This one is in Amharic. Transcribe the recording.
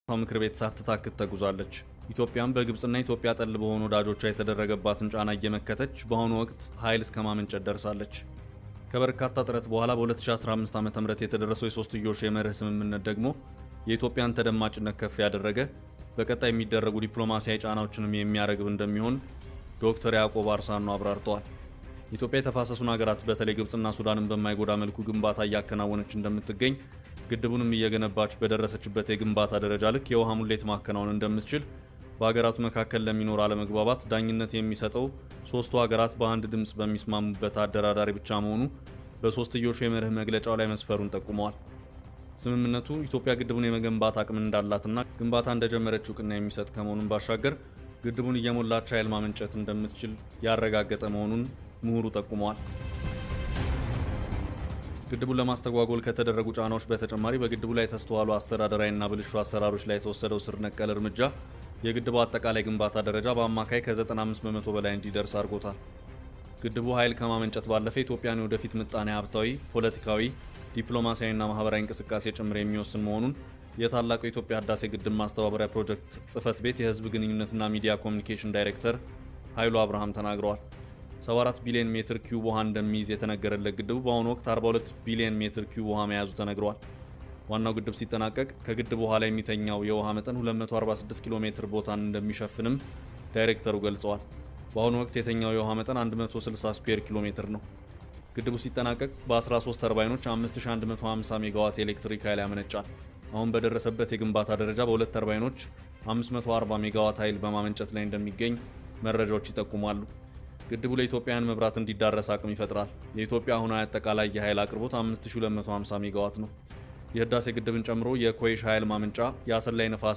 ምክር ቤት ሳትታክት ተጉዛለች። ኢትዮጵያም በግብፅና ኢትዮጵያ ጠል በሆኑ ወዳጆቿ የተደረገባትን ጫና እየመከተች በአሁኑ ወቅት ኃይል እስከ ማመንጨት ደርሳለች። ከበርካታ ጥረት በኋላ በ2015 ዓ.ም የተደረሰው የሶስትዮሽ የመርህ ስምምነት ደግሞ የኢትዮጵያን ተደማጭነት ከፍ ያደረገ፣ በቀጣይ የሚደረጉ ዲፕሎማሲያዊ ጫናዎችንም የሚያረግብ እንደሚሆን ዶክተር ያዕቆብ አርሳኖ አብራርተዋል። ኢትዮጵያ የተፋሰሱን ሀገራት በተለይ ግብፅና ሱዳንን በማይጎዳ መልኩ ግንባታ እያከናወነች እንደምትገኝ፣ ግድቡንም እየገነባች በደረሰችበት የግንባታ ደረጃ ልክ የውሃ ሙሌት ማከናወን እንደምትችል፣ በሀገራቱ መካከል ለሚኖር አለመግባባት ዳኝነት የሚሰጠው ሶስቱ ሀገራት በአንድ ድምፅ በሚስማሙበት አደራዳሪ ብቻ መሆኑ በሶስትዮሹ የመርህ መግለጫው ላይ መስፈሩን ጠቁመዋል። ስምምነቱ ኢትዮጵያ ግድቡን የመገንባት አቅም እንዳላትና ግንባታ እንደጀመረች እውቅና የሚሰጥ ከመሆኑን ባሻገር ግድቡን እየሞላች ኃይል ማመንጨት እንደምትችል ያረጋገጠ መሆኑን ምሁሩ ጠቁመዋል። ግድቡን ለማስተጓጎል ከተደረጉ ጫናዎች በተጨማሪ በግድቡ ላይ የተስተዋሉ አስተዳደራዊና ብልሹ አሰራሮች ላይ የተወሰደው ስር ነቀል እርምጃ የግድቡ አጠቃላይ ግንባታ ደረጃ በአማካይ ከ95% በላይ እንዲደርስ አድርጎታል። ግድቡ ኃይል ከማመንጨት ባለፈ ኢትዮጵያን የወደፊት ምጣኔ ሀብታዊ፣ ፖለቲካዊ፣ ዲፕሎማሲያዊና ማህበራዊ እንቅስቃሴ ጭምር የሚወስን መሆኑን የታላቁ የኢትዮጵያ ህዳሴ ግድብ ማስተባበሪያ ፕሮጀክት ጽህፈት ቤት የህዝብ ግንኙነትና ሚዲያ ኮሚኒኬሽን ዳይሬክተር ኃይሉ አብርሃም ተናግረዋል። 74 ቢሊዮን ሜትር ኪዩብ ውሃ እንደሚይዝ የተነገረለት ግድቡ በአሁኑ ወቅት 42 ቢሊዮን ሜትር ኪዩብ ውሃ መያዙ ተነግሯል። ዋናው ግድብ ሲጠናቀቅ ከግድቡ በኋላ የሚተኛው የውሃ መጠን 246 ኪሎ ሜትር ቦታን እንደሚሸፍንም ዳይሬክተሩ ገልጸዋል። በአሁኑ ወቅት የተኛው የውሃ መጠን 160 ስኩዌር ኪሎ ሜትር ነው። ግድቡ ሲጠናቀቅ በ13 ተርባይኖች 5150 ሜጋዋት ኤሌክትሪክ ኃይል ያመነጫል። አሁን በደረሰበት የግንባታ ደረጃ በሁለት ተርባይኖች 540 ሜጋዋት ኃይል በማመንጨት ላይ እንደሚገኝ መረጃዎች ይጠቁማሉ። ግድቡ ለኢትዮጵያውያን መብራት እንዲዳረስ አቅም ይፈጥራል። የኢትዮጵያ አሁናዊ አጠቃላይ የኃይል አቅርቦት 5250 ሜጋዋት ነው። የህዳሴ ግድብን ጨምሮ የኮይሻ ኃይል ማመንጫ፣ የአሰላ ነፋስ